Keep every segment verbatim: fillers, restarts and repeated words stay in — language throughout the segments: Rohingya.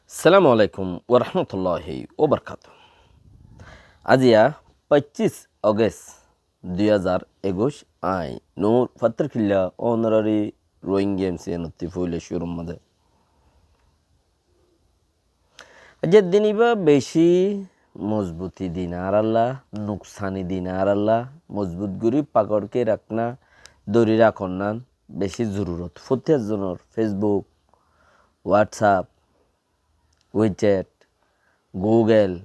Assalamu alaikum warahmatulláhi wabarakátuhu. Aziya foccís Ogest dui házar ekuic, añí Nur Fattarkilla ónorari Rohingya M C N ottú foila cúrur mazé. Aijja din ibá beci mozbuti din añáralla, nuksani din añáralla, mozbut gorí pakor ke rakna, dóri rakon nan beci zorurot. Fottí zonor Facebook, WhatsApp, WeChat, Google,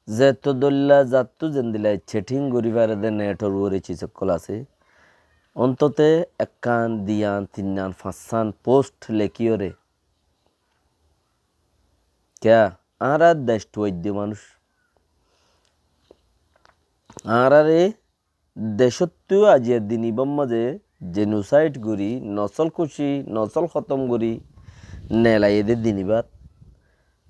zetó dóilla zattú zendilla chatting gorí fare de netor uore ciz okkol asé. Ontote ekkán, diyan, tinnan, fañsán post lekíyore. Kiyá? Añára dec tuaidde manúic. Añárare decóttu aijja din ibár mazé genocide gorí, nosol kuci, nosol hótom gorí nelaiyé de din ibát.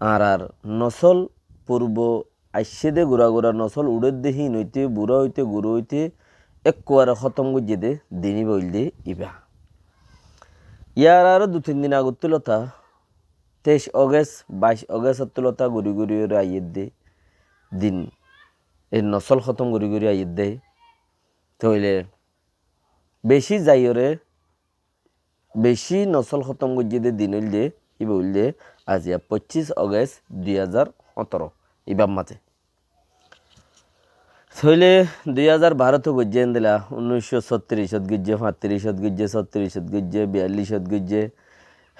Añárar nosol, furbo aiccé de gura gura nosol uçér de híin óite, bura óite, gura óite, ekkuare hótom goijjé de din ibá óilde ibá. Yar aró dui tin din agottú lota, teic Ogest, baic Ogest ottú lota gorí gorí ore aiyér de din, e nosol hótom gorí gorí aiyér de. Tóile beci zaiyore, beci nosol hótom goijjé de din óilde, ibá óilde aziya foccís Ogest dui házar hóñtoro ibár mazé. Tóile dui házar barot goijjé endilla, unnúic cót sóttiricot goijjé, fañttiricot goijjé, sóttiricot goijjé, biyallicot goijjé,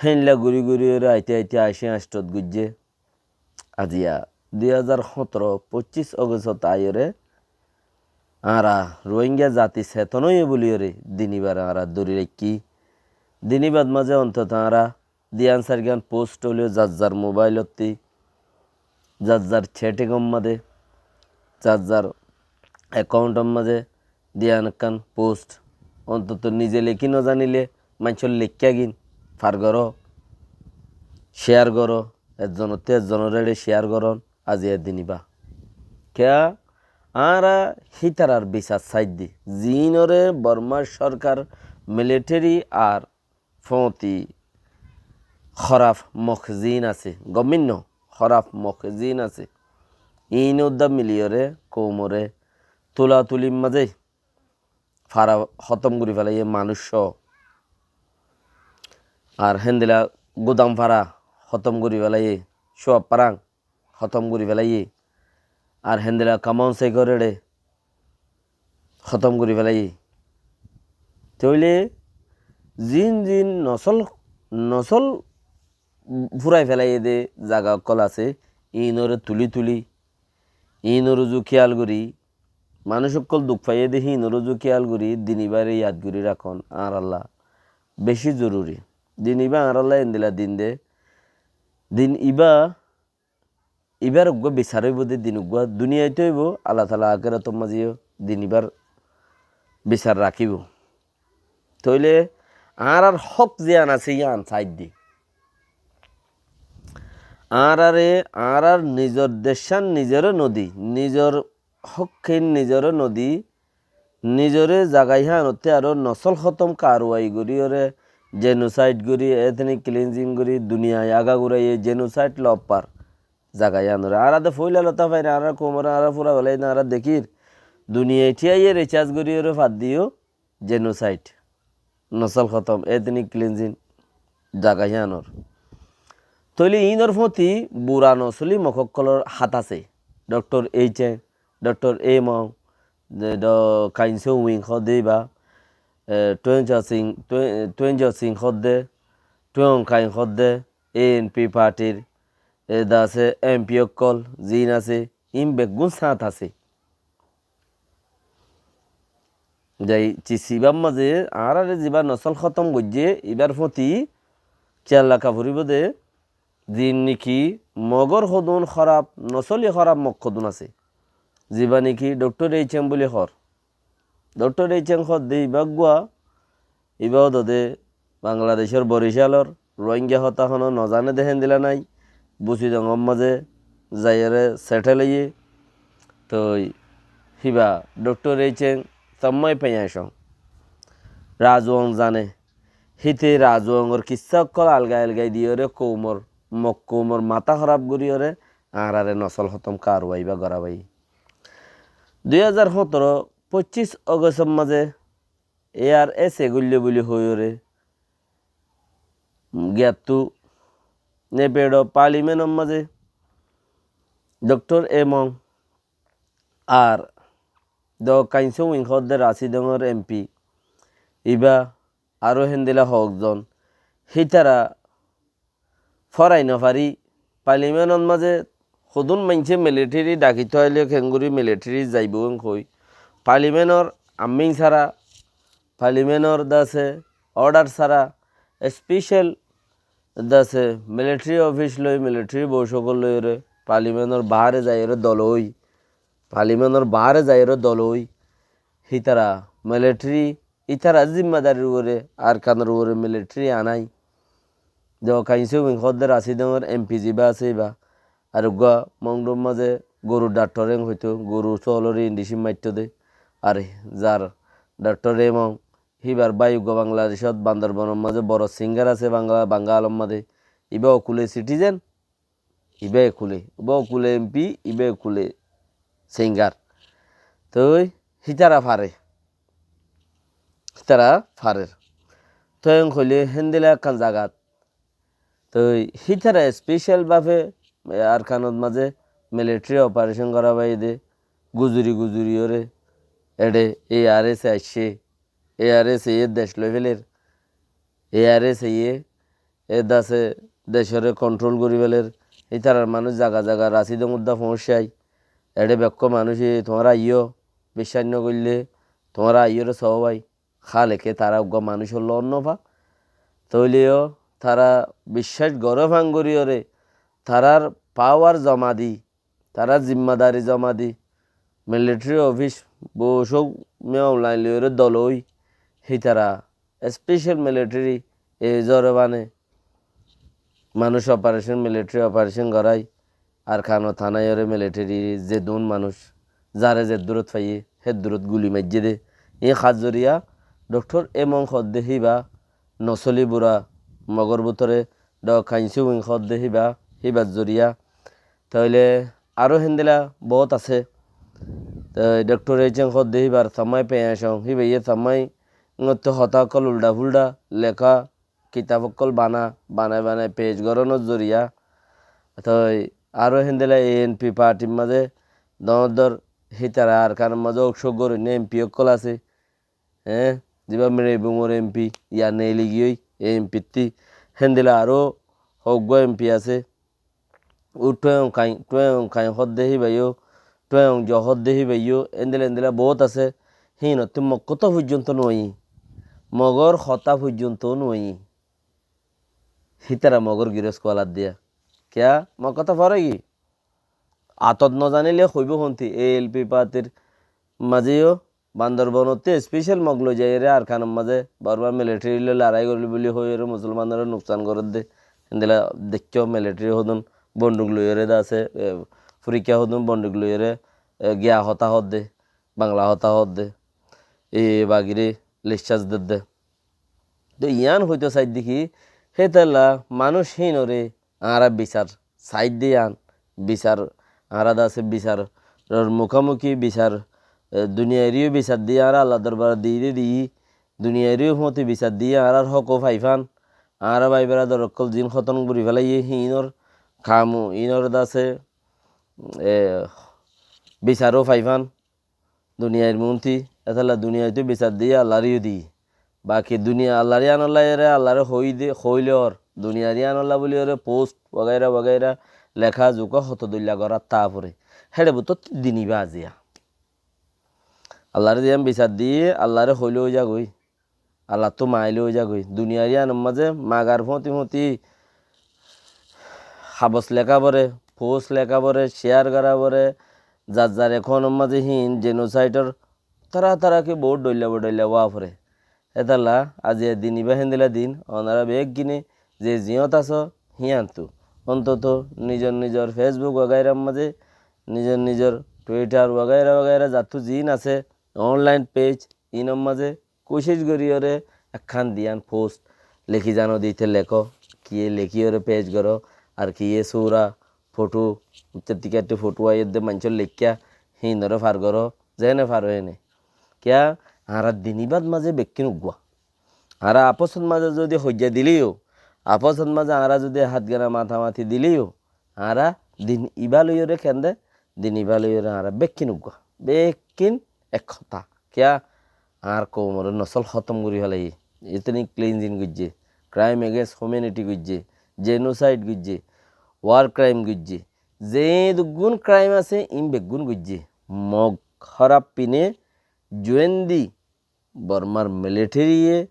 héndilla gorí gorí ore aite aite aci añctot goijjé. Aziya dui házar hóñtoro foccís Ogest ot aiyore añára Rohingya zati seton óiye buliyore din ibár añára dóri raikkí. Din ibár mazé ontoto añára diyan sairgán post óile zar zar mobile ottí, zar zar chatting or mazé, zar zar account or mazé diyan ekkán post. Ontoto nize lekí no zanile maincór lekká gin far goró, share goró, ezzon ottú ezzonor ere share goron, aziya din ibá. Kiyá? Añára hítarar bisar saidde. Ziínore Bormar sorkar, military ar fóti hóraf mok ziín asé, gominno hóraf mok ziín asé, iín uddá miliyore koumore tulatulir mazé fara hótom gorí felaiyé manúic só. Ar héndilla gudam fara hótom gorí felaiyé, sóab farang hótom gorí felaiyé. Ar héndilla kamon saikorere hótom gorí felaiyé. Tóile ziín ziín nosol, nosol furai felaiyé de zaga okkol asé, iínore tuli tuli, iínor uzu kiyal gorí, manúic okkol duk faiyé de híinor uzu kiyal gorí, din ibáre yad gorí rakon añáralla beci zoruri. Din ibá añáralla endilla din de, din ibá ibár uggúa bisar óibo de din uggúa, duniyait óibo, Allah taala akérator mazé yó din ibár bisar rakíbo. Tóile añárar hók ziyán asé yían saidde. Añárare, añárar nizor deccán nizore nodi, nizor hókkín nizore nodi, nizore zaga yíanottú aró nosol hótom karwai goríyore, genocide gorí, ethnic cleansing gorí, duniyai agaguraye genocide loffar zaga yíanore. Añára de foila lota fair, añárar koumore añára fura felai de, añára dekír. Duniyai thíyaiyé recharge goríyore fadde yó genocide, nosol hótom, ethnic cleansing zaga yíanor. Tóile iínor fóti bura nosoli mok okkolor hát asé. Doctor H N, Doctor A Maung, de, do Khaing Soe Win hoó de íba, e, Tueng Cho Sing, Tueng, Tueng Cho Sing hoó de, Tueng Aung Khaing hoó de, A N P partyr, e, de asé M P okkol, ziín asé, iín beggún sáñt asé. Zai cis ibár mazé añárare zibá nosol hótom goijjé, ibár fóti kiyal raka foribó de, zin niki mogor hodún hóraf, nosoli hóraf mok hodún asé, zibá niki Doctor H N buli hoór. Doctor H N hoó de ibá uggúa, ibá ódode Bangladecór Boricalor, Rohingya hotá honó nozane de héndilla nái, Busidongor mazé zaiyóre settle óiye. Toi híba Doctor H N Thanmai Pyiason, Rajuong zane, híte Rajuongor kissá okkol algai algai diyóre koumor Mog koumor matá hóraf goríyoré añáráre nosól hótom karuwai íba gorá bái. Dui házar hóñtoro foccíc Ogostor mazé ARSA goillé buli hoiyóre giyattu Naypyidaw Parliament or mazé Doctor Among ar Daw Khyentse Win hoódde Rasidongor M P, íba aró héndilla hoókzon, hítara forai nofarí, Parliament ot mazé hodún maincé military dhakito aile kengorí military zaibou en hoi. Parliament or ammin sára, Parliament or dase order sára, special dase military office loi, military bousókol loiyóre, Parliament or baáre zaiyóre dolo ói, Parliament or baáre zaiyóre dolo ói, hítara military, ítara zimmadarir uore, Arkanor uore military anai. Daw Khyentse Win hoódde Rasidongor M P zibá asé íba. Ar uggúa Mongdur mazé goru dhaktor en hoitó, goru sóolore indicin maitto de. Ar zar Doctor Among, híbar bái uggúa Bangladecót Bandarbanor mazé boro singer asé Bangla, Bangalor mazé. Íba okule citizen, íba okule, íba okule M P, íba okule singer. Toi hítara fare. Hítara farer. Toi en hoilé héndilla ekkán zagat. Toi hítara special báfe, e, Arkanot mazé military operation gorá bái de, guzuri guzuri óre, eçe ARSA aiccé, ARSA ye dec loi féler, ARSA ye e dase decóre control gorí féler, ítarar manúic zaga zaga Rasidong uddá foóñccai, eçe bekkó manúic tuáñra aiyó, biccác nogoillé tuáñra aiyóre soó bái, háleke tará uggúa manúic ólla onnó fa, tóile yó tará biccác goró fán goríyoré, tarár power zoma di, tarár zimmadari zoma di, military office bousók miyam lain loiyóre dolo ói, hítara special military e zore bane manúic operation, military operation gorái, Arkanot hanaiyóre military zedún manúic, zare zeddúrot faiyé, héddúrot guli maijjé dé. Iín hár zoriya, Doctor Among hoódde híba, nosóli bura Mogor bútore, Daw Khyentse Win hoódde híba, híbar zoriya. Tóile aró héndilla boóut asé. Toi Doctor H N hoódde híbar Thammái Peiyang Song, híbaye Thammái ngottu hotá ókkol uldha-fuldha leká, kitab ókkol bana, banai banai pec gorónor zoriya. Toi aró héndilla A N P partyr mazé doóñr doóñr hítara Arkanor mazé óuk-sóuk goróinna M P ókkol asé. Eé, zibá Mereybungor M P, ya neeli giyói, e M P ttí. Héndilla aró hoggúa M P asé. Ú Tuéyong Kañ, Tuéyong Kañ hoódde híbayó, Tuéyong Jo hoódde híbayó, éndila éndila boóut asé. Híinottú Mog hotá foijjonto nuaiyí. Mogor hotá foijjonto nuaiyí. Hítara Mogor girós kualat diya. Kiyá? Mog hotá foróigi? Atot nozaníle hoibó hontí? E L P partyr mazé yó Bandarbonottú special Mog loi zaiyóre Arkanor mazé Bormar military loi larái goríl buli hoiyóre Musolmanoré nuksan gorédde. Héndila deikkó military hodún bonduk loiyóre de asé, e, furikká hodún bonduk loiyóre, e, giya hotá hoódde, Bangla hotá hoódde. E bagiré lectures dedde. Toi yián hoitó saidde ki, hétolla manúic híinoré añára bisar saidde yián, bisar, añára de asé bisaror mukámuki bisar, e, duniyairé yó bisar diyé, añára Allar dorbarot diyé dé diyé, duniyairé yó fúañti bisar diyé, añárar hók ó faifán, añára bái beradar ókkol ziín hótom gorí félaiyé, híinor kam ó, híinor de asé, e, bisar ó faifán. Duniyair muúnti, étolla duniyaittú bisar diyé, Allaré yó diyé. Baki duniya Allar yíanolla eré, Allaré hoói de, hoóile ór. Duniyair yíanolla buli eré post wagaira wagaira leká zuká hoto dóilla gorát táa foré. Héçe bútottu din ibá aziya. Allaré ziyán bisar diyé, Allaré hoóile ói zagói. Allattú maáil ói zagói. Duniyair yíanor mazé magar fúañti fúañti habos leká foré, post leká foré, share gorá foré, zar zar ekónor mazé híin genocide or tará tará ki boóut dhoilla bodhoilla ówa foré. Hétolla aziya din ibá héndila din, onorá beggúne ze ziíñot asó, híyantu. Ontoto nizor nizor Facebook wagairar mazé, nizor nizor Twitter wagaira wagaira zattú ziín asé, online page, iínor mazé kucíc goríyoré ekkán diyán post lekí zano de íte lekó, kiyé lekíyoré page goró, ar ki ye sura, foto, utte tikatte foto aiyé de maincór leikká, híinoré far goró, zeéne faro héne. Kiyá, añára din ibát mazé bekkín uggúa. Añára afósot mazé zodi hoijja dilé yó, afósot mazé añára zodi hátgana matamati dilé yó, añára din ibá loiyóre kendé, din ibá loiyóre añára bekkín uggúa. Bekkín ek hotá. Kiyá? Añár koumoré nosól hótom gorí félaiyé. Ethnic cleansing goijjé, crime against humanity goijjé, genocide goijjé, war crime goijjé. Zeéduggún crime asé, iín beggún goijjé. Mog hóraf fine juén di Bormar military ye,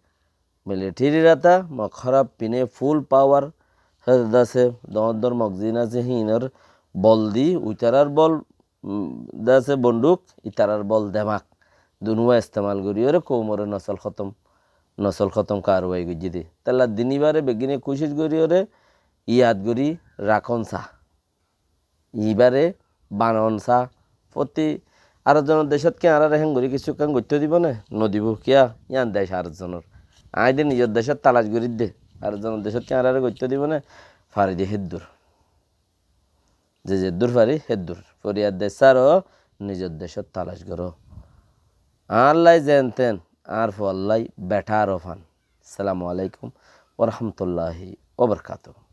military rata, Mog hóraf fine full power, hé dase doóñr doóñr Mog ziín asé, híinor bol di, uitarár bol, um, dase bonduk, itarár bol demak. Dunúa estemal goríyoré koumoré nosól hótom, nosól hótom karwai goijjé dé. Tella din ibáre beggíne kucíc goríyoré, yad gorí rakón sa. Ibáre banon sa, foti ar zonor decót ki añáráre héen gorí kissú ekkán goittó dibó né? Nodibó. Kiyá? Yían dec ar zonor. Aññí de nizor decót talac gorí de. Ar zonor decót ki añáráre goittó dibó né? Fari de héddur. Ze zeddúr fari héddur. Foriyad de sáro, nizor decót talac goró. Añállai zeén teén, añár fuallai beṭá aró fan. Assalamu alaikum wa rahmatullahi wa barakatuhu.